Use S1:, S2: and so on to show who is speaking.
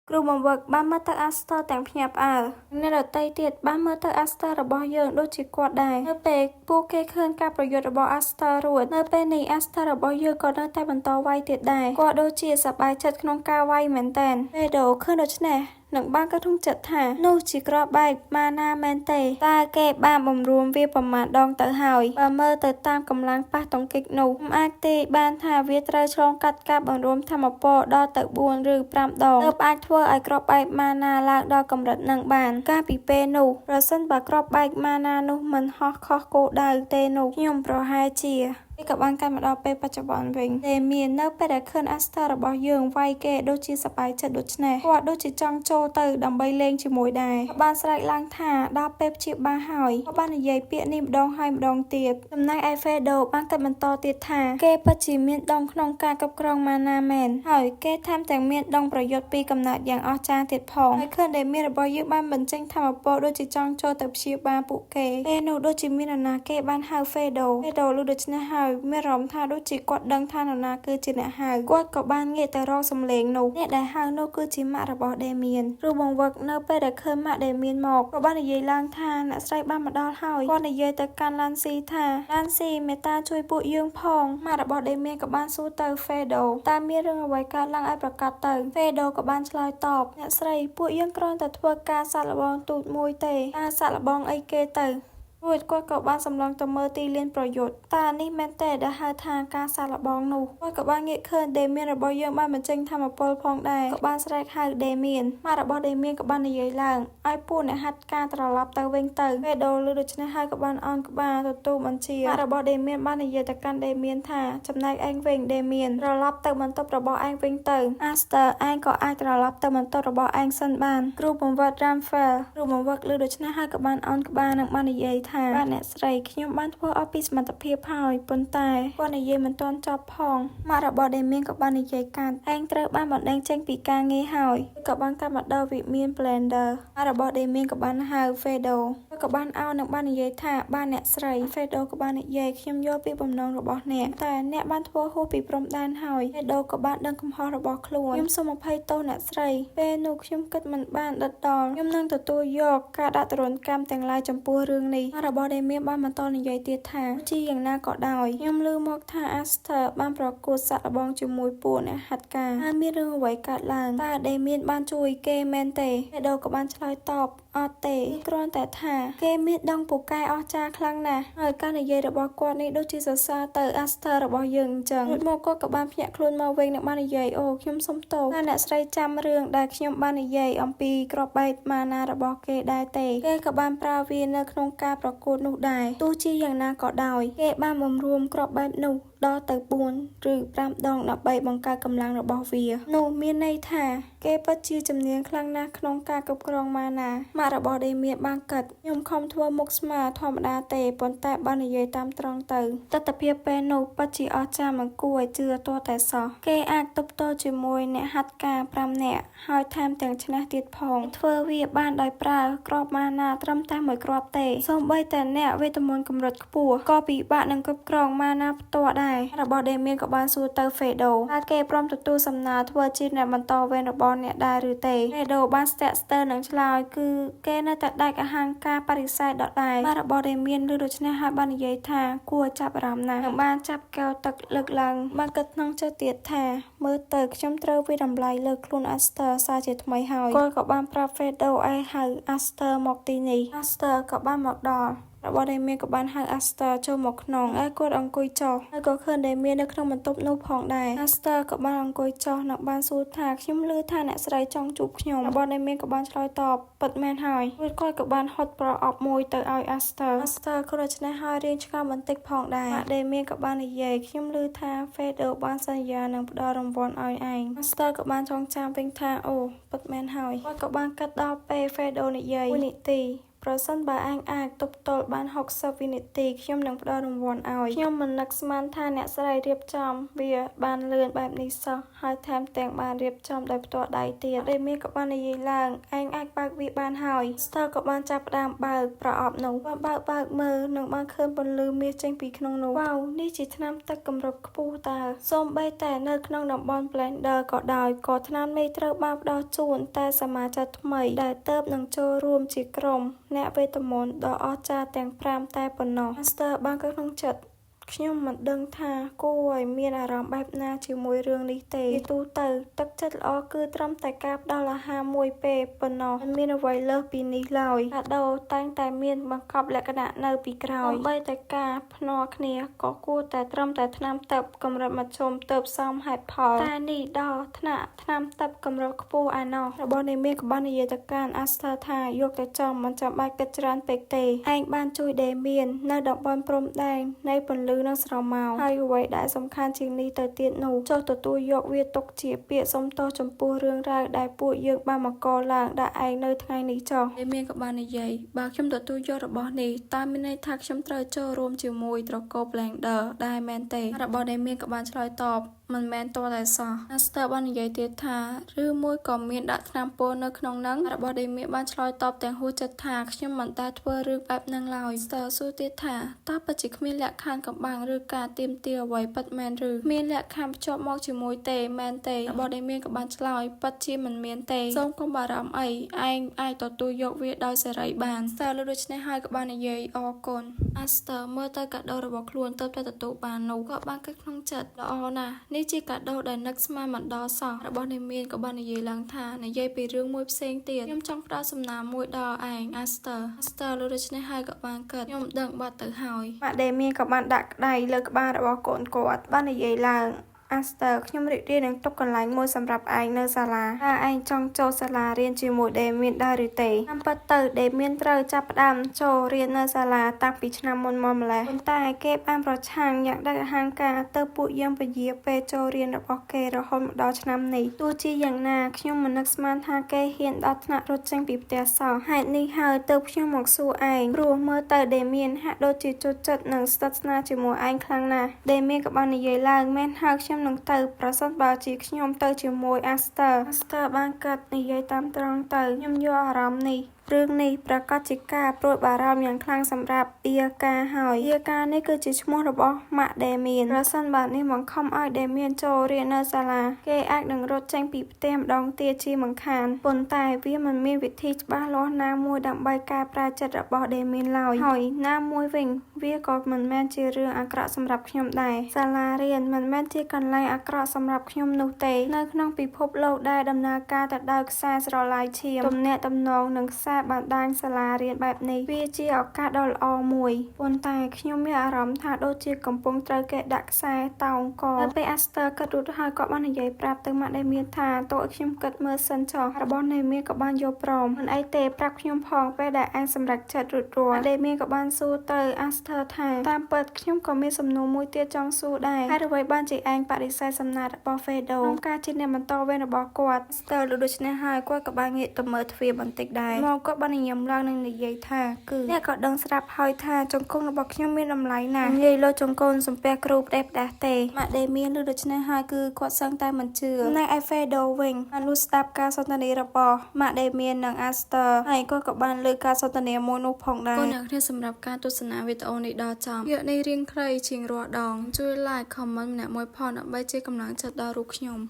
S1: គ្រូបង្វឹកបានមើលទៅអាស្ទ័រទាំងភ្ញាក់ផ្អើលអ្នកដទៃទៀតបានមើលទៅអាស្ទ័ររបស់យើងដូចជាគាត់ដែរនៅពេលពួកគេឃើញការប្រយុទ្ធរបស់អាស្ទ័ររួចនៅពេលនេះអាស្ទ័ររបស់យើងក៏នៅតែបន្តវាយទៀតដែរគាត់ដូចជាសប្បាយចិត្តក្នុងការវាយមែនទែនពេលដូឃើញដូច្នេះនឹងបានគិតក្នុងចិត្តថានោះជាគ្រាប់បែកម៉ាណាមែនទេតើគេបានបំរួមវាប្រមាណដងទៅហើយបើមើលទៅតាមកម្លាំងប៉ះទង្គិចនោះមិនអាចទេបានថាវាត្រូវឆ្លងកាត់ការបង្រួមធម្មពលដល់ទៅ4ឬ5ដងទើបអាចធ្វើឲ្យគ្រាប់បែកម៉ាណាឡើងដល់កម្រិតនឹងបានកាលពីពេលនោះប្រសិនបើគ្រាប់បែកម៉ាណានោះមិនហោះខុសគោលដៅទេនោះខ្ញុំប្រហែលជាវាក៏បានកាន់មកដល់ពេលបច្ចុប្បន្នវិញតែមាននៅពេលដែលឃើញអាស្ទ័ររបស់យើងវាយគេដូចជាសប្បាយចិត្តដូច្នេះគាត់ដូចជាចង់ចូលទៅដើម្បីលេងជាមួយដែរគាត់បានស្រែកឡើងថាដល់ពេលព្យាបាលហើយគាត់បាននិយាយពាក្យនេះម្ដងហើយម្ដងទៀតចំណែកឯហ្វេដូបានគិតបន្តទៀតថាគេពិតជាមានដងក្នុងការគ្រប់គ្រងម៉ាណាមែនហើយគេថែមទាំងមានដងប្រយុទ្ធពីកំណើតយ៉ាងអស្ចារ្យទៀតផងហើយឃើញដែលមានរបស់យើងបានបញ្ចេញធម៌ពលដូចជាចង់ចូលទៅព្យាបាលពួកគេពេលនោះដូចជាមាននរណាគេបានហៅហ្វេដូហ្វេដូលុះដូច្នេះហើយមានអារម្មណ៍ថាដូចជាគាត់ដឹងថានរណាគឺជាអ្នកហៅគាត់ក៏បានងាកទៅរកសំឡេងនោះអ្នកដែលហៅនោះគឺជាម៉ាក់របស់ដេមៀនគ្រូបង្វឹកនៅពេលដែលឃើញម៉ាក់ដេមៀនមកក៏បាននិយាយឡើងថាអ្នកស្រីបានមកដល់ហើយគាត់និយាយទៅកាន់ឡានស៊ីថាឡានស៊ីមេត្តាជួយពួកយើងផងម៉ាក់របស់ដេមៀនក៏បានសួរទៅហ្វេដូតើមានរឿងអ្វីកើតឡើងឲ្យប្រកាសទៅហ្វេដូក៏បានឆ្លើយតបអ្នកស្រីពួកយើងគ្រាន់តែធ្វើការសាកល្បងទូចមួយទេតើសាកល្បងអីគេទៅរួចគាត់ក៏បានសម្លឹងទៅមើលទីលានប្រយុទ្ធតើនេះមែនទេដែលហៅថាការសាកល្បងនោះគាត់ក៏បានងាកឃើញដេមៀនរបស់យើងបានបញ្ចេញធម៌ពលផងដែរក៏បានស្រែកហៅដេមៀនម៉ាក់របស់ដេមៀនក៏បាននិយាយឡើងឲ្យពួកអ្នកហាត់ការត្រឡប់ទៅវិញទៅពេលដូលឺដូច្នេះហើយក៏បានអោនក្បាលទទួលបញ្ជាម៉ាក់របស់ដេមៀនបាននិយាយទៅកាន់ដេមៀនថាចំណែកឯងវិញដេមៀនត្រឡប់ទៅបន្ទប់របស់ឯងវិញទៅអាស្ទ័រឯងក៏អាចត្រឡប់ទៅបន្ទប់របស់ឯងសិនបានគ្រូបង្វឹករ៉ាំហ្វែលគ្រូបង្វឹកលឺដូច្នេះហើយក៏បានអោនក្បាលនិងបាននិយាយថាបាទអ្នកស្រីខ្ញុំបានធ្វើអស់ពីសមត្ថភាពហើយប៉ុន្តែគាត់និយាយមិនទាន់ចប់ផងម៉ាក់របស់ដេមៀនក៏បាននិយាយកាត់ឯងត្រូវបានបណ្តេញចេញពីការងារហើយក៏បានកាត់មកដល់វិមាន Blender ម៉ាក់របស់ដេមៀនក៏បានហៅ Fedo គាត់ក៏បានអោននិងបាននិយាយថាបាទអ្នកស្រី Fedo ក៏បាននិយាយខ្ញុំយល់ពីបំណងរបស់អ្នកតែអ្នកបានធ្វើហួសពីព្រំដែនហើយ Fedo ក៏បានដឹងកំហុសរបស់ខ្លួនខ្ញុំសូមអភ័យទោសអ្នកស្រីពេលនោះខ្ញុំគិតមិនបានដិតដល់ខ្ញុំនឹងទទួលយកការដាក់ទរណកម្មទាំងឡាយចំពោះរឿងនេះម៉ាក់របស់ដេមៀនបានបន្តនិយាយទៀតថាជាយ៉ាងណាក៏ដោយខ្ញុំឮមកថា Aster បានប្រកួតសាកល្បងជាមួយពួកអ្នកហាត់ការហើយមានរឿងអ្វីកើតឡើងតើដេមៀនបានជួយគេមែនទេ Fedo ក៏បានឆ្លើយតបអត់ទេគ្រាន់តែថាគេមានដងពូកែអស្ចារ្យខ្លាំងណាស់ហើយការនិយាយរបស់គាត់នេះដូចជាសរសើរទៅ Aster របស់យើងអញ្ចឹងរួចមកគាត់ក៏បានភ្ញាក់ខ្លួនមកវិញនិងបាននិយាយអូខ្ញុំសុំទោសតើអ្នកស្រីចាំរឿងដែលខ្ញុំបាននិយាយអំពីគ្រាប់បែកម៉ាណារបស់គេដែរទេគេក៏បានប្រើវានៅក្នុងការប្រកួតនោះដែរទោះជាយ៉ាងណាក៏ដោយគេបានបំរួមគ្រាប់បែកនោះដល់ទៅ4ឬ5ដងដើម្បីបង្កើតកម្លាំងរបស់វានោះមានន័យថាគេពិតជាជំនាញខ្លាំងណាស់ក្នុងការគ្រប់គ្រងម៉ាណាម៉ាក់របស់ដេមៀនបានគិតខ្ញុំខំធ្វើមុខស្មើធម្មតាទេប៉ុន្តែបាននិយាយតាមត្រង់ទៅទស្សនភាពពេលនោះពិតជាអស្ចារ្យមិនគួរឲ្យជឿទាល់តែសោះគេអាចទប់ទល់ជាមួយអ្នកហាត់ការ5នាក់ហើយថែមទាំងឈ្នះទៀតផងធ្វើវាបានដោយប្រើគ្រាប់ម៉ាណាត្រឹមតែមួយគ្រាប់ទេសូម្បីតែអ្នកវេទមន្តកម្រិតខ្ពស់ក៏ពិបាកនឹងគ្រប់គ្រងម៉ាណាផ្ទាល់ដែររបស់ដេមៀនក៏បានសួរទៅហ្វេដូតើគេព្រមទទួលសំណើធ្វើជាអ្នកបន្តវេនរបស់អ្នកដែរឬទេហ្វេដូបានស្ទាក់ស្ទើរនឹងឆ្លើយគឺគេនៅតែដាច់អហង្ការបរិសេធដដែលបាទរបស់ដេមៀនឬដូច្នេះហើយបាននិយាយថាគួរចាប់អារម្មណ៍ណាស់និងបានចាប់កែវទឹកលើកឡើងបានគិតក្នុងចិត្តទៀតថាមើលទៅខ្ញុំត្រូវវាតម្លៃលើខ្លួនអាស្ទ័រសារជាថ្មីហើយគាត់ក៏បានប្រាប់ហ្វេដូឲ្យហៅអាស្ទ័រមកទីនេះអាស្ទ័រក៏បានមកដល់របស់ដេមៀនក៏បានហៅអាស្ទ័រចូលមកក្នុងហើយគាត់អង្គុយចុះហើយក៏ឃើញដេមៀននៅក្នុងបន្ទប់នោះផងដែរអាស្ទ័រក៏បានអង្គុយចុះនិងបានសួរថាខ្ញុំឮថាអ្នកស្រីចង់ជួបខ្ញុំរបស់ដេមៀនក៏បានឆ្លើយតបពិតមែនហើយរួចគាត់ក៏បានហុចប្រអប់មួយទៅឲ្យអាស្ទ័រអាស្ទ័រក៏ដូច្នេះហើយរៀងឆ្ងល់បន្តិចផងដែរម៉ាក់ដេមៀនក៏បាននិយាយខ្ញុំឮថាហ្វេដូបានសន្យានឹងផ្ដល់រង្វាន់ឲ្យឯងអាស្ទ័រក៏បានចងចាំវិញថាអូពិតមែនហើយគាត់ក៏បានកាត់ដល់ពេលហ្វេដូនិយាយមួយនីតិ ប្រសិនបើឯងអាចទប់ទល់បាន60វិនាទីខ្ញុំនឹងផ្ដល់រង្វាន់ឲ្យខ្ញុំមិននឹកស្មានថាអ្នកស្រីរៀបចំវាបានលឿនបែបនេះសោះហើយថែមទាំងបានរៀបចំដោយផ្ទាល់ដៃទៀតដេមៀនក៏បាននិយាយឡើងឯងអាចបើកវាបានហើយស្ទើក៏បានចាប់ផ្ដើមបើកប្រអប់នោះបានបើកបើកមើលនិងបានឃើញពន្លឺមាសចេញពីក្នុងនោះវ៉ាវនេះជាថ្នាំទឹកកម្រិតខ្ពស់តើសូម្បីតែនៅក្នុងតំបន់ Blender ក៏ដោយក៏ថ្នាំនេះត្រូវបានផ្ដល់ជូនតែសមាជិកថ្មីដែលទើបនឹងចូលរួមជាក្រុមអ្នកវេទមន្តដ៏អស្ចារ្យទាំង5តែប៉ុណ្ណោះ Master បានគិតក្នុងចិត្តខ្ញុំមិនដឹងថាគួរឲ្យមានអារម្មណ៍បែបណាជាមួយរឿងនេះទេជាទូទៅទឹកចិត្តល្អគឺត្រឹមតែការផ្ដល់អាហារមួយពេលប៉ុណ្ណោះមិនមានអ្វីលើសពីនេះឡើយកាដូតែងតែមានបង្កប់លក្ខណៈនៅពីក្រោយសូម្បីតែការភ្នាល់គ្នាក៏គួរតែត្រឹមតែថ្នាំទិព្វកម្រិតមធ្យមទើបសមហេតុផលតែនេះដល់ថ្នាក់ថ្នាំទិព្វកម្រិតខ្ពស់ឯណោះរបស់នាមានក៏បាននិយាយទៅកាន់អាស្ទ័រថាយកតែចំមិនចាំបាច់គិតច្រើនពេកទេឯងបានជួយដេមៀននៅតំបន់ព្រំដែននៃពន្លឺនិងស្រមោលហើយអ្វីដែលសំខាន់ជាងនេះទៅទៀតនោះចុះទទួលយកវាទុកជាពាក្យសុំទោសចំពោះរឿងរ៉ាវដែលពួកយើងបានបង្កឡើងដាក់ឯងនៅថ្ងៃនេះចុះដេមៀនក៏បាននិយាយបើខ្ញុំទទួលយករបស់នេះតើមានន័យថាខ្ញុំត្រូវចូលរួមជាមួយត្រកូល Blender ដែរមែនទេរបស់ដេមៀនក៏បានឆ្លើយតបមិនមែនតតែសោះអាស្ទ័របាននិយាយទៀតថាឬមួយក៏មានដាក់ថ្នាំពុលនៅក្នុងនឹងរបស់ដេមៀនបានឆ្លើយតបទាំងហួសចិត្តថាខ្ញុំមិនដែលធ្វើរឿងបែបហ្នឹងឡើយស្ទ័រសួរទៀតថាតើពិតជាគ្មានលក្ខខណ្ឌកំបាំងឬការទាមទារអ្វីពិតមែនឬមានលក្ខខណ្ឌភ្ជាប់មកជាមួយទេមែនទេរបស់ដេមៀនក៏បានឆ្លើយពិតជាមិនមានទេសូមកុំបារម្ភអីឯងអាចទទួលយកវាដោយសេរីបានស្ទ័រលើដូច្នេះហើយក៏បាននិយាយអរគុណអាស្ទ័រមើលទៅកាដូរបស់ខ្លួនទើបតែទទួលបាននោះក៏បានគិតក្នុងចិត្តល្អណាស់នេះជាកាដូដែលនឹកស្មានមិនដល់សោះរបស់នាមានក៏បាននិយាយឡើងថានិយាយពីរឿងមួយផ្សេងទៀតខ្ញុំចង់ផ្ដល់សំណើមួយដល់ឯងអាស្ទ័រអាស្ទ័រលើដូច្នេះហើយក៏បានគិតខ្ញុំដឹងបាត់ទៅហើយម៉ាក់ដេមៀនក៏បានដាក់ក្តៃលើក្បាលរបស់កូនគាត់បាននិយាយឡើងអាស្ទ័រខ្ញុំរីករាយនឹងទុកកន្លែងមួយសម្រាប់ឯងនៅសាលាតើឯងចង់ចូលសាលារៀនជាមួយដេមៀនដែរឬទេតាមពិតទៅដេមៀនត្រូវចាប់ផ្ដើមចូលរៀននៅសាលាតាំងពីឆ្នាំមុនមកម្ល៉េះប៉ុន្តែគេបានប្រឆាំងយ៉ាងដាច់អហង្ការទើបពួកយើងពន្យាពេលចូលរៀនរបស់គេរហូតមកដល់ឆ្នាំនេះទោះជាយ៉ាងណាខ្ញុំមិននឹកស្មានថាគេហ៊ានដល់ថ្នាក់រត់ចេញពីផ្ទះសោះហេតុនេះហើយទើបខ្ញុំមកសួរឯងព្រោះមើលទៅដេមៀនហាក់ដូចជាចូលចិត្តនិងស្និទ្ធស្នាលជាមួយឯងខ្លាំងណាស់ដេមៀនក៏បាននិយាយឡើងមែនហើយខ្ញុំនឹងទៅប្រសិនបើជាខ្ញុំទៅជាមួយអាស្ទ័រអាស្ទ័របានកាត់និយាយតាមត្រង់ទៅខ្ញុំយកអារម្មណ៍នេះរឿងនេះប្រកាសជាការព្រួយបារម្ភយ៉ាងខ្លាំងសម្រាប់អៀកាហើយអៀកានេះគឺជាឈ្មោះរបស់ម៉ាក់ដេមៀនប្រសិនបើនេះបង្ខំឲ្យដេមៀនចូលរៀននៅសាលាគេអាចនឹងរត់ចេញពីផ្ទះម្ដងទៀតជាមិនខានប៉ុន្តែវាមិនមានវិធីច្បាស់លាស់ណាមួយដើម្បីកែប្រែចិត្តរបស់ដេមៀនឡើយហើយណាមួយវិញវាក៏មិនមែនជារឿងអាក្រក់សម្រាប់ខ្ញុំដែរសាលារៀនមិនមែនជាកន្លែងអាក្រក់សម្រាប់ខ្ញុំនោះទេនៅក្នុងពិភពលោកដែលដំណើរការទៅដោយខ្សែស្រឡាយឈាមទំនាក់ទំនងនិងខ្សែបណ្ដាញសាលារៀនបែបនេះវាជាឱកាសដ៏ល្អមួយប៉ុន្តែខ្ញុំមានអារម្មណ៍ថាដូចជាកំពុងត្រូវគេដាក់ខ្សែតោងកនៅពេលអាស្ទ័រគិតរួចហើយគាត់បាននិយាយប្រាប់ទៅម៉ាក់ដេមៀនថាតើឲ្យខ្ញុំគិតមើលសិនចុះរបស់ដេមៀនក៏បានយល់ព្រមមិនអីទេប្រាប់ខ្ញុំផងពេលដែលឯងសម្រេចចិត្តរួចរាល់ដេមៀនក៏បានសួរទៅអាស្ទ័រថាតាមពិតខ្ញុំក៏មានសំណួរមួយទៀតចង់សួរដែរហេតុអ្វីបានជាឯងបដិសេធសំណើរបស់ហ្វេដូក្នុងការជាអ្នកបន្តវេនរបស់គាត់ស្ទ័រលឺដូច្នេះហើយគាត់ក៏បានងាកទៅមើលទ្វារបន្តិចដែរមកគាត់បានញញឹមឡើងនិងនិយាយថាគឺអ្នកក៏ដឹងស្រាប់ហើយថាជង្គង់របស់ខ្ញុំមានតម្លៃណាស់និយាយលើជង្គង់សំពះគ្រូផ្ដេសផ្ដាស់ទេម៉ាក់ដេមៀនលឺដូច្នេះហើយគឺគាត់សឹងតែមិនជឿចំណែកឯហ្វេដូវិញបានលួចស្ដាប់ការសន្ទនារបស់ម៉ាក់ដេមៀននិងអាស្ទ័រហើយគាត់ក៏បានលើការសន្ទនាមួយនោះផងដែរគុណអ្នកគ្នាសម្រាប់ការទស្សនាវីដេអូនេះដល់ចប់យកនេះរៀងខ្លីជាងរាល់ដងជួយ like comment ម្នាក់មួយផងដើម្បីជាកម្លាំងចិត្តដល់រូបខ្ញុំ។